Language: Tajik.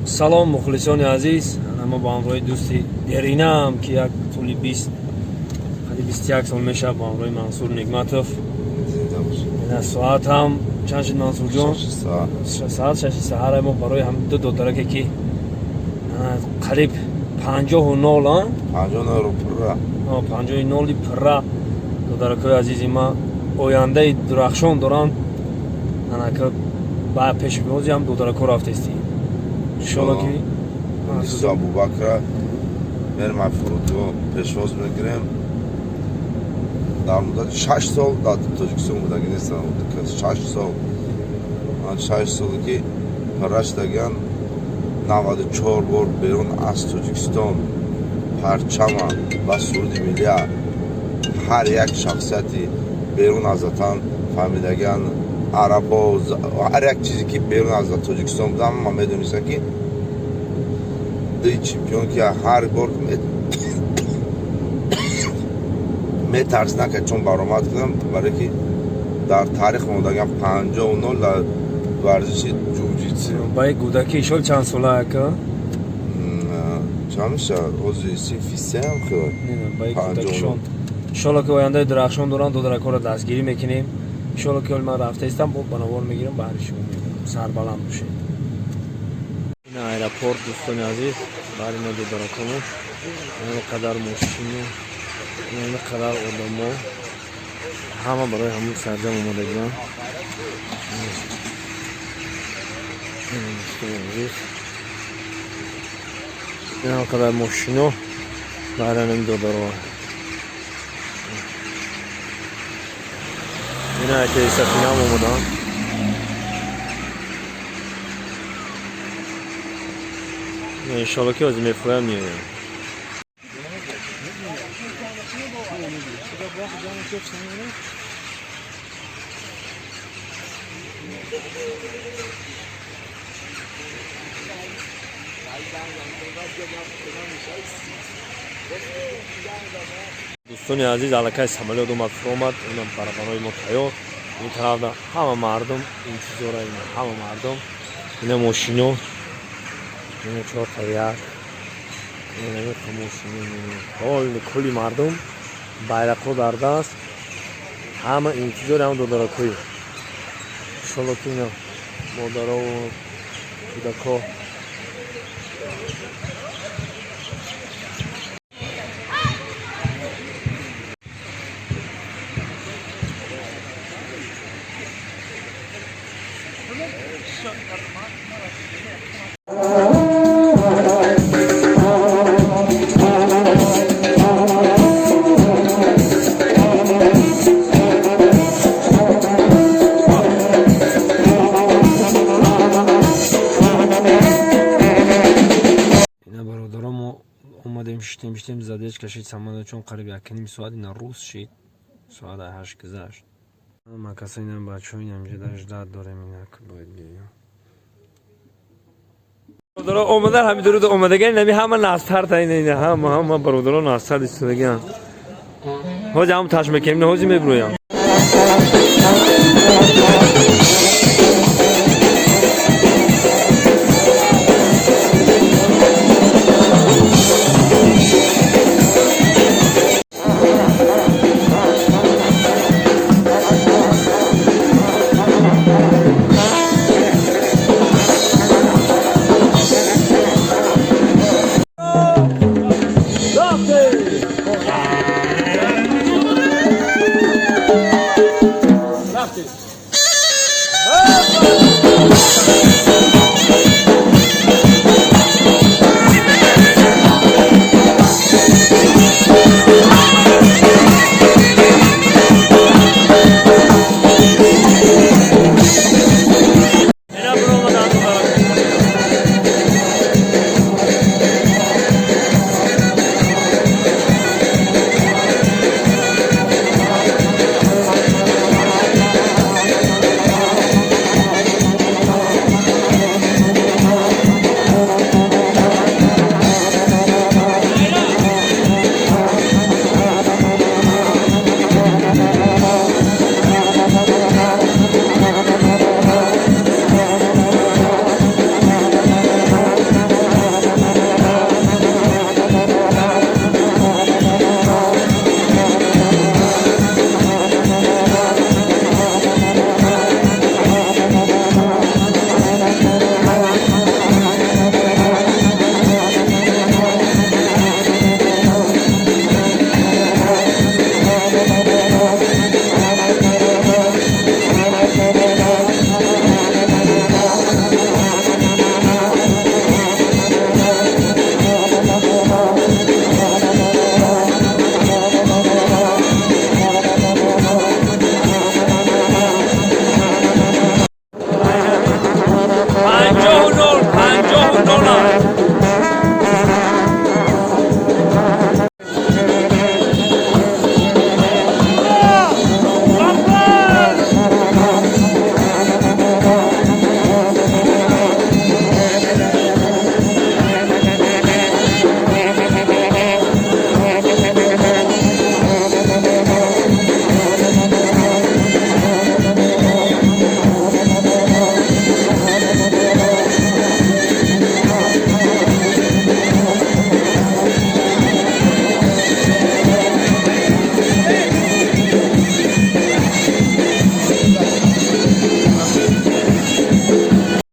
Салом, мухлисони азиз. Ана мо бо ҳамроҳи дӯсти деринаам, ки як тӯли 20, қариб 21 сол мешавад, бо ҳамроҳи Мансур Нигматов. Ина соат ҳам чанд шуд, Мансурҷон? Соат 6 саҳара. Мо барои ҳам ду додараке, ки қариб 50, а? 50 пурра. 50 пурра. Додаракҳои азизи ма ояндаи дурахшон доранд. Анака ба пешвози ҳам додаракҳо рафтестӣ, иншолло ки. Мансур Абубакра мерем, ай фурудгоҳ пешвоз мегирем. Дар муддати 6 сол дар Тоҷикистон будагӣ нестам. 6 сол, ман 6 соле ки пурра шудагиан, 94 бор берун аз Тоҷикистон парчама ва суруди миллия ҳар як шахсияти берун аз ватан фаҳмидагиан. Арабо, ҳар як чизе ки берун аз Тоҷикистон будам, ман медонистам, ки ди чемпион, ки ҳар бор метарсидам, ки чун баромад кунам, барое ки дар таърих мондагиам 50-0 дар варзиши ҷуҷитсу. Баи гудаки ишол чанд сола, ака? Чанд мешавад ҳозир? Синфи сеам хел. Баи гудакишон, иншолло ки ояндаи дурахшон доранд. Додаракҳоро дастгирӣ мекунем. Иншолло ки ҳоли ман рафта истам, бо ба навор мегирам, ба ҳари шумо мегӯям. Сарбаланд бошед. Ина аэропорт, дӯстони азиз, бар ина додаракҳомо, ин қадар мошину, ин қадар одамо, ҳама барои ҳамун сарҷам омодагианд. Дӯстони азиз, ин қадар мошино баранам додаро. Ина ки сафинаам омаданд. Иншолло ки ҳозир мефурӯям, меоям. Дӯстони азиз, аллакай самолёт омад, фуромад. Ина барабанои мо тайёр. Ин тарафда ҳама мардум интизора, ина ҳама мардум, ина мошино, ина чорта, як, ина мошино, кулли мардум байрақҳо дар даст, ҳама интизори ҳама додаракҳои. Иншолло ки ина модарову кӯдакҳо. Ина, бародаро, мо омадем, шитем, шитем, задержка шид самолёт, чун қариб 1,5 соат. Ина рӯз шид, соат 8 гузашт. Макаса, ина бачаҳо, инамҷода ждать дорем, инак бояд биёем. Бародаро омадан, ҳами дуруд омадаган, нами ҳама настарта, ина ина ҳама бародаро настар истодаган. Ҳозир ҳам таш мекунем, ҳозир мебурӯям.